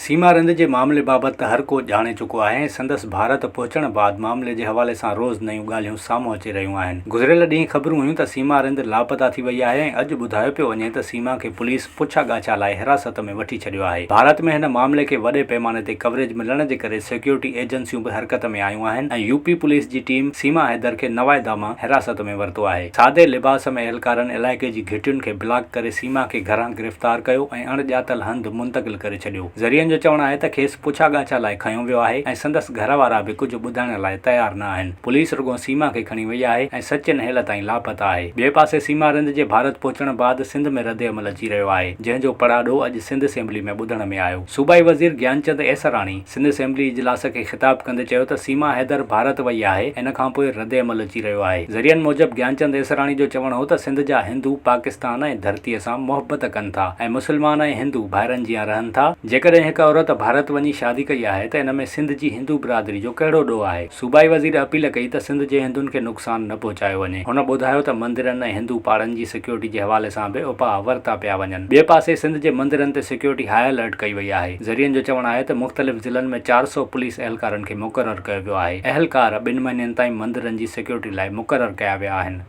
سيما رند جي معاملي بابت ته هر ڪو ڄاڻي چڪو آهي ۽ سندس ڀارت پهچڻ بعد معاملي جي حوالي سان روز نيون ڳالهيون سامهون اچي رهيون آهن. گذريل ڏينهن خبرون هيون ته سيما رند لاپتا ٿي وئي آهي ۽ اڄ ٻڌايو پيو وڃي ته سيما کي پوليس پڇا ڳاڇا لاء حراست ۾ وٺي ڇڏيو آهي. ڀارت ۾ هن معاملي کي وڏي پيماني تي ڪوريج ملڻ جي ڪري سيڪيورٽي ايجنسيون به حرڪت ۾ آيون آهن ۽ يو پي پوليس جي ٽيم سيما حيدر کي نوائدا مان حراست ۾ ورتو آهي. سادي لباس ۾ اهلڪارن علائقي جي گهٽين کي بلاڪ ڪري سيما کي گهران گرفتار ڪيو ۽ اڻ ڄاتل هنڌ منتقل ڪري ڇڏيو. ذريعن جو چوڻ آهي ته کيس پڇا ڳاڇا لاء کنيو ويو آهي ۽ سندس گهر وارا به ڪجهه ٻڌائڻ لاء تيار نه آهن. پوليس رڳو سيما کي کڻي وئي آهي ۽ سچن هيل تائين لاپتا آهي. ٻئي پاسي سيما رند جي ڀارت پهچڻ بعد سنڌ ۾ ردعمل اچي رهيو آهي، جنهن جو پڙاڏو اڄ سنڌ اسيمبلي ۾ ٻڌڻ ۾ آيو. صوبائي وزير گيانچند ايسراڻي سنڌ اسيمبلي اجلاس کي خطاب ڪندي چيو ته سيما حيدر ڀارت وئي آهي، ان کانپوء ردعمل اچي رهيو آهي. ذريعن موجب گيانچند ايسراڻي جو چوڻ هو ته سنڌ جا هندو پاڪستان ۽ ڌرتيء سان محبت ڪن ٿا ۽ مسلمان ۽ هندو ڀائرن جيان رهن ٿا، جيڪڏهن هڪ عورت ڀارت وڃي شادي ڪئي آهي ته ان ۾ سنڌ جي هندو برادري جو ڪهڙو ڏوهه آهي؟ صوبائي وزير اپيل ڪئي ته سنڌ جي هندن کي نقصان نه پهچايو وڃي. هن ٻڌايو ته مندرن ۽ هندو پاڙن جي سيڪيورٽي جي حوالي سان به اپاء ورتا پيا وڃن. ٻئي پاسي سنڌ جي مندرن تي سيڪيورٽي هاء الرٽ ڪئي وئي آهي. ذريعن جو چوڻ آهي ته مختلف ضلعن ۾ 400 پوليس اهلڪارن کي مقرر ڪيو ويو آهي. اهلڪار ٻن مهينن تائين مندرن جي سيڪيورٽي لاء مقرر ڪيا ويا آهن.